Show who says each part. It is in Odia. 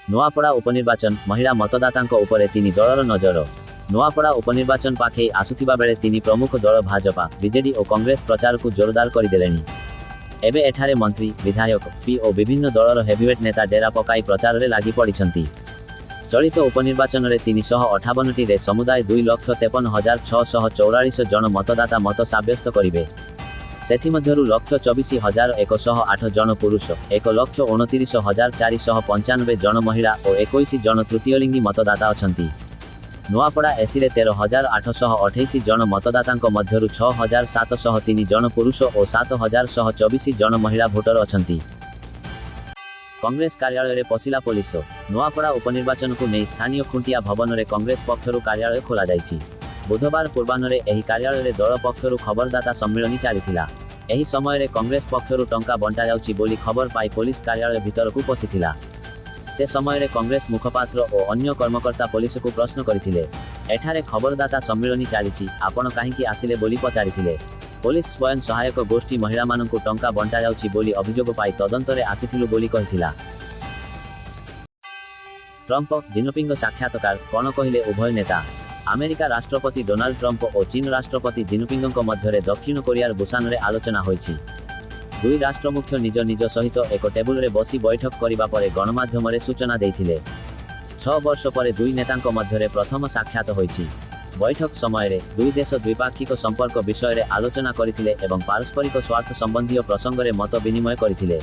Speaker 1: ନୂଆପଡ଼ା ଉପନିର୍ବାଚନ, ମହିଳା ମତଦାତାଙ୍କ ଉପରେ ତିନି ଦଳର ନଜର। ନୂଆପଡ଼ା ଉପନିର୍ବାଚନ ପାଖେଇ ଆସୁଥିବା ବେଳେ ତିନି ପ୍ରମୁଖ ଦଳ ଭାଜପା, ବିଜେଡି ଓ କଂଗ୍ରେସ ପ୍ରଚାରକୁ ଜୋରଦାର କରିଦେଲେଣି। ଏବେ ଏଠାରେ ମନ୍ତ୍ରୀ, ବିଧାୟକ, ଏମପି ଓ ବିଭିନ୍ନ ଦଳର ହେଭିୱେଟ୍ ନେତା ଡେରା ପକାଇ ପ୍ରଚାରରେ ଲାଗି ପଡ଼ିଛନ୍ତି। ଚଳିତ ଉପନିର୍ବାଚନରେ 358ଟିରେ ସମୁଦାୟ 2,53,644 ଜଣ ମତଦାତା ମତ ସାବ୍ୟସ୍ତ କରିବେ। ସେଥିମଧ୍ୟରୁ 1,24,108 ଜଣ ପୁରୁଷ, 1,29,495 ଜଣ ମହିଳା ଓ 21 ଜଣ ତୃତୀୟଲିଙ୍ଗୀ ମତଦାତା ଅଛନ୍ତି। ନୂଆପଡ଼ା ଏସିରେ 13,828 ଜଣ ମତଦାତାଙ୍କ ମଧ୍ୟରୁ 6703 ଜଣ ପୁରୁଷ ଓ 7124 ଜଣ ମହିଳା ଭୋଟର ଅଛନ୍ତି। କଂଗ୍ରେସ କାର୍ଯ୍ୟାଳୟରେ ପଶିଲା ପୋଲିସ। ନୂଆପଡ଼ା ଉପନିର୍ବାଚନକୁ ନେଇ ସ୍ଥାନୀୟ ଖୁଣ୍ଟିଆ ଭବନରେ କଂଗ୍ରେସ ପକ୍ଷରୁ କାର୍ଯ୍ୟାଳୟ ଖୋଲାଯାଇଛି। ବୁଧବାର ପୂର୍ବାହ୍ନରେ ଏହି କାର୍ଯ୍ୟାଳୟରେ ଦଳ ପକ୍ଷରୁ ଖବରଦାତା ସମ୍ମିଳନୀ ଚାଲିଥିଲା। ଏହି ସମୟରେ କଂଗ୍ରେସ ପକ୍ଷରୁ ଟଙ୍କା ବଣ୍ଟାଯାଉଛି ବୋଲି ଖବର ପାଇ ପୋଲିସ କାର୍ଯ୍ୟାଳୟ ଭିତରକୁ ପଶିଥିଲା। ସେ ସମୟରେ କଂଗ୍ରେସ ମୁଖପାତ୍ର ଓ ଅନ୍ୟ କର୍ମକର୍ତ୍ତା ପୋଲିସକୁ ପ୍ରଶ୍ନ କରିଥିଲେ। ଏଠାରେ ଖବରଦାତା ସମ୍ମିଳନୀ ଚାଲିଛି, ଆପଣ କାହିଁକି ଆସିଲେ ବୋଲି ପଚାରିଥିଲେ। ପୋଲିସ ସ୍ୱୟଂ ସହାୟକ ଗୋଷ୍ଠୀ ମହିଳାମାନଙ୍କୁ ଟଙ୍କା ବଣ୍ଟାଯାଉଛି ବୋଲି ଅଭିଯୋଗ ପାଇ ତଦନ୍ତରେ ଆସିଥିଲୁ ବୋଲି କହିଥିଲା। ଟ୍ରମ୍ପ ଜିନପିଙ୍ଗ ସାକ୍ଷାତକାର, କ'ଣ କହିଲେ ଉଭୟ ନେତା? ଆମେରିକା ରାଷ୍ଟ୍ରପତି ଡୋନାଲ୍ଡ ଟ୍ରମ୍ପ ଓ ଚୀନ ରାଷ୍ଟ୍ରପତି ଜିନପିଙ୍ଗଙ୍କ ମଧ୍ୟରେ ଦକ୍ଷିଣ କୋରିଆର ବୁସାନରେ ଆଲୋଚନା ହୋଇଛି। ଦୁଇ ରାଷ୍ଟ୍ରମୁଖ୍ୟ ନିଜ ନିଜ ସହିତ ଏକ ଟେବୁଲରେ ବସି ବୈଠକ କରିବା ପରେ ଗଣମାଧ୍ୟମରେ ସୂଚନା ଦେଇଥିଲେ। 6 ବର୍ଷ ପରେ ଦୁଇ ନେତାଙ୍କ ମଧ୍ୟରେ ପ୍ରଥମ ସାକ୍ଷାତ ହୋଇଛି। ବୈଠକ ସମୟରେ ଦୁଇ ଦେଶ ଦ୍ୱିପାକ୍ଷିକ ସମ୍ପର୍କ ବିଷୟରେ ଆଲୋଚନା କରିଥିଲେ ଏବଂ ପାରସ୍ପରିକ ସ୍ୱାର୍ଥ ସମ୍ବନ୍ଧୀୟ ପ୍ରସଙ୍ଗରେ ମତ ବିନିମୟ କରିଥିଲେ।